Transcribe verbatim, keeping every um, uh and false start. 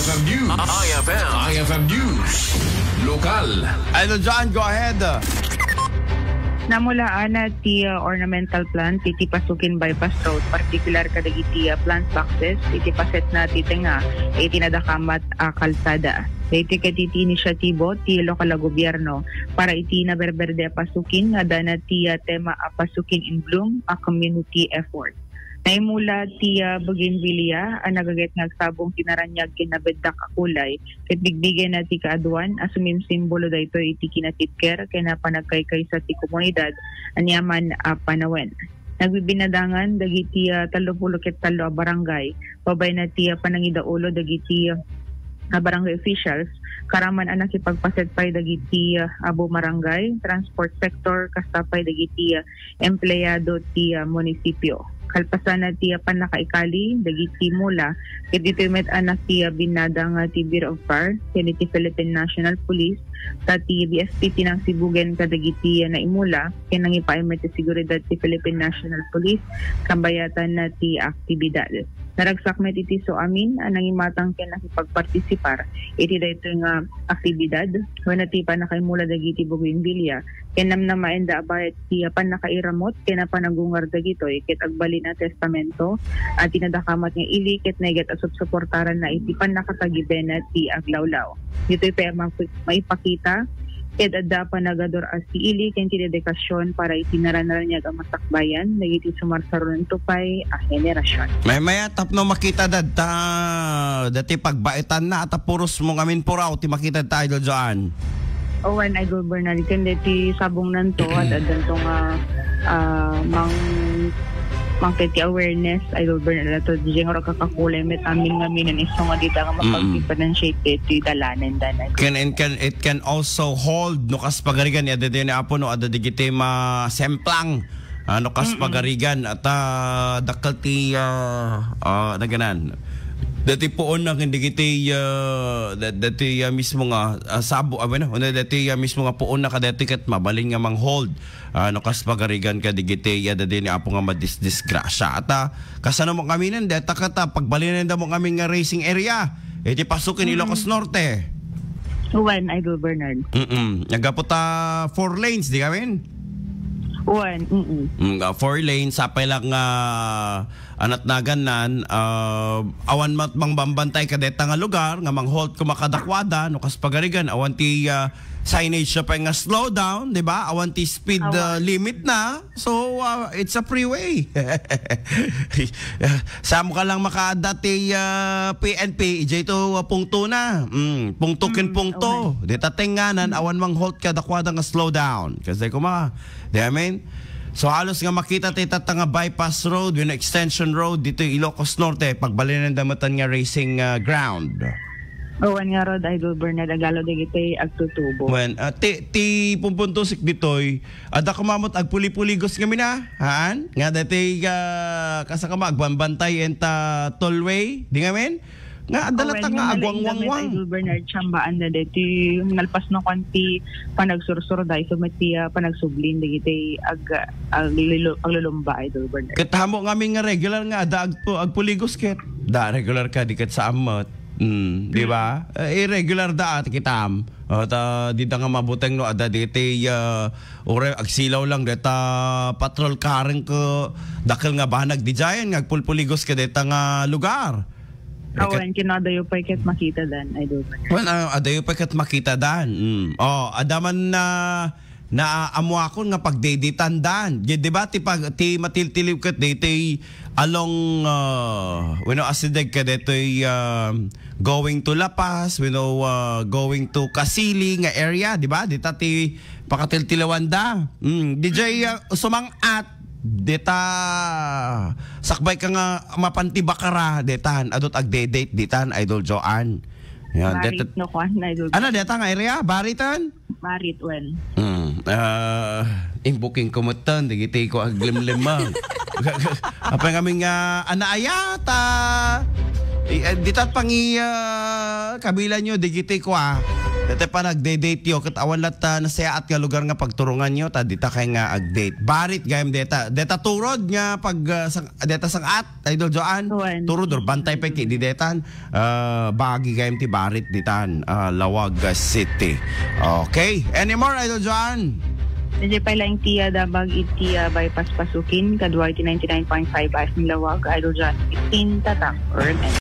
News. I F M. I F M News. Lokal. Idol John, go ahead. Namulaan na ti, uh, ornamental plant iti Pasukin Bypass Road, partikular kadagiti, uh, plant boxes iti paset na ti tengnga iti nadakamat a kalsada. Daytoy ket iti inisyatibo ti lokal a gobierno para iti naberberde a Pasukin nga adda na ti, uh, tema a Pasukin in Bloom, a community effort. Naimula ti, ah, bougainvillea a nagaget nga agsabong ti naraniag ken nabeddak a kulay, ket bigbigay na ti kaaduan a sumimsimbolo daytoy iti kinatibker ken a panagkaykaysa ti komunidad aniaman a panawen. Nagbibinadangan dagiti, ah, tallo pulo ket tallo a barangay, babay na ti, ah, panangidaulo dagiti, ah, barangay officials, karaman a nakipagpaset pay dagiti, ah, abo barangay, transport sector, kasta pay dagiti, ah, empleyado ti, ah, munisipyo. Kalpasan na ti, ah, pannakaikali dagiti mula, ket ditoy met a naki, ah, binnadang ti Bureau of Fire ken iti Philippine National Police, ta ti B F P ti nangsibugen kadagiti, ah, naimula, ken nangipaay met ti seguridad ti Philippine National Police, kabayatan na ti aktibidad. Naragsak met iti su amin a nangimatang ken nakipagpartisipar iti daytoy nga aktibidad, wenno ti pannakaimula dagiti bougainvillea, ken namnamaenda a bayat ti pannakairamut ken a panagungar dagitoy ket agbalin a testamento a ti nadakamat nga ili ket naigat a supsuportaranna iti pannakatagibenna ti aglawlaw. Ditoy pay a mapi-, maipakita ket adda a panagador a ti ili ken ti dedikasyon para iti naraniag a masakbayan dagiti sumarsaruanto pay a henerasyon. Maymay-a tapno makita dadta, dati pagbaetanna, ata puros mo ngamin puraw ti makita dadta, Idol Joan. Owen, Idol Bernard, ken deti sabongnanto, at addanto nga, ah, mang-, mangted ti awareness, Idol Bernard, ato di nga kakakulay met amin nga minen iso nga dita nga Mm. mapag-differentiate ti dalanen danay. Can, and can, it can also hold, no, kas pagarigan, ni adda din, Apo, no, adda digiti ma-, semplang, ah, no, kas Mm-mm. pagarigan, at, ah, dakkel ti, ah, ah, naganan. Dati puon na, ken digiti, ah, da-, dati, ah, mismo nga, ah, sabo, ah, bueno, una dati, ah, mismo nga puon na, kadati ket mabalin nga mang-hold. Ah, no, kas pagarigan ka digiti, adda din ni Apo nga madisdisgrasya. At, ah, kasano mo kami nan, deta ket, ah, pagbalinenda mo kami nga racing area. Iti Pasukin, Mm. Ilocos Norte. Uwan, Idol Bernard. Mm-mm. Naggapu ta four lanes, di kami? Uwan, mm-mm. Mm, ah, four lanes, sapay lang nga anatnagan nan, ah, awan mat-, mangbambantay kadeta nga lugar, nga mang-halt koma kadakuada, no, kas pagarigan, awan ti, ah, signage na pay nga slow down, di ba? Awan ti speed, Awan. ah, limit na. So, ah, it's a freeway. Saan ka lang makaadda ti, ah, P N P, ijay to, ah, pungto na. Mm, pungto ken Mm, pungto. okay. Di ta tengnganan, Mm. awan mang-halt kadakuada nga slow down. Kasi kuma, di amin? So, halos nga makita ti tatta nga bypass road, wenno extension road, dito Ilocos Norte, pagbalinen damutan nga racing, ah, ground. Awan nga rod, Idol Bernard, agalo dagiti agtutubo. Wen, ah, ti, ti pumpuntusik ditoy, adda kumamot agpuli-puligos ngamin, ah, haan? Nga dati, ah, kasakama agbambantay enta tollway, di ngamin? Nga adda Awan, latta nga nga nalaing gamit, agwangwangwang. Idol Bernard, siyambaan na deti, nalpas na kwan ti panagsursur, dahil sa mati, ah, panagsublin, dagiti ag-, aglulu-, aglulumba, Idol Bernard. Ket hamo ngamin nga regular nga adda agpu-, agpuligos ket. Da, regular ka, di ket sa amot. Mm, di ba? Mm. Eh, irregular da, ati kitam. O, ta, di da nga mabuteng no adda diti, ah, uray agsilaw lang deta patrol car ken dakkel nga banag dijayen nga agpulpuligos kadeta nga lugar. Eh, Awan, kinadayo pay ket makita dan, Idol Bernard. Wen, ah, adayo pay ket makita dan. Mm. O, adda man na naammuakon nga pagdeditan dan. Di, di ba, ti pag-, ti matiltiliw ket daytoy along, ah, wenno asideg kadaytoy, ah, going to La Paz, wenno, ah, going to Casili nga area, di ba? Dita ti pakatiltilawanda. Mm, di jay, ah, sumang-at, dita sakbay ka nga mapan ti Bacara, ditan, adut agdedate, ditan, Idol Joan. Yan, Barit deta-, no, kwan, Idol. Ano, deta nga area? Baritan? Marit wen. Mm. Ah, imbuking kumutan, dagiti ko aglimlimang. Apay ngamin nga, ana ayata. I-, eh, ditat pangi, ah, kabilan nyo, dagiti ko, ah. Deta pa nagde-date yo, ket awan latta nasayaat nga lugar nga pagturungan yo, ta dita kay nga ag-date. Barit gayam deta. Deta turod nga pag, ah, sang, deta sangat, Idol Joan. Wen. Turod or bantay pa iti detan. Ah, bagi gayam ti barit ditan, ah, Laoag City. Okay. Any more, Idol Joan? Daydiay pay laeng ti Dabag iti, ah, bypass Pasukin, kadua iti ninety-nine point five F M Laoag, Idol Joan. Fifteen tatak, Urban.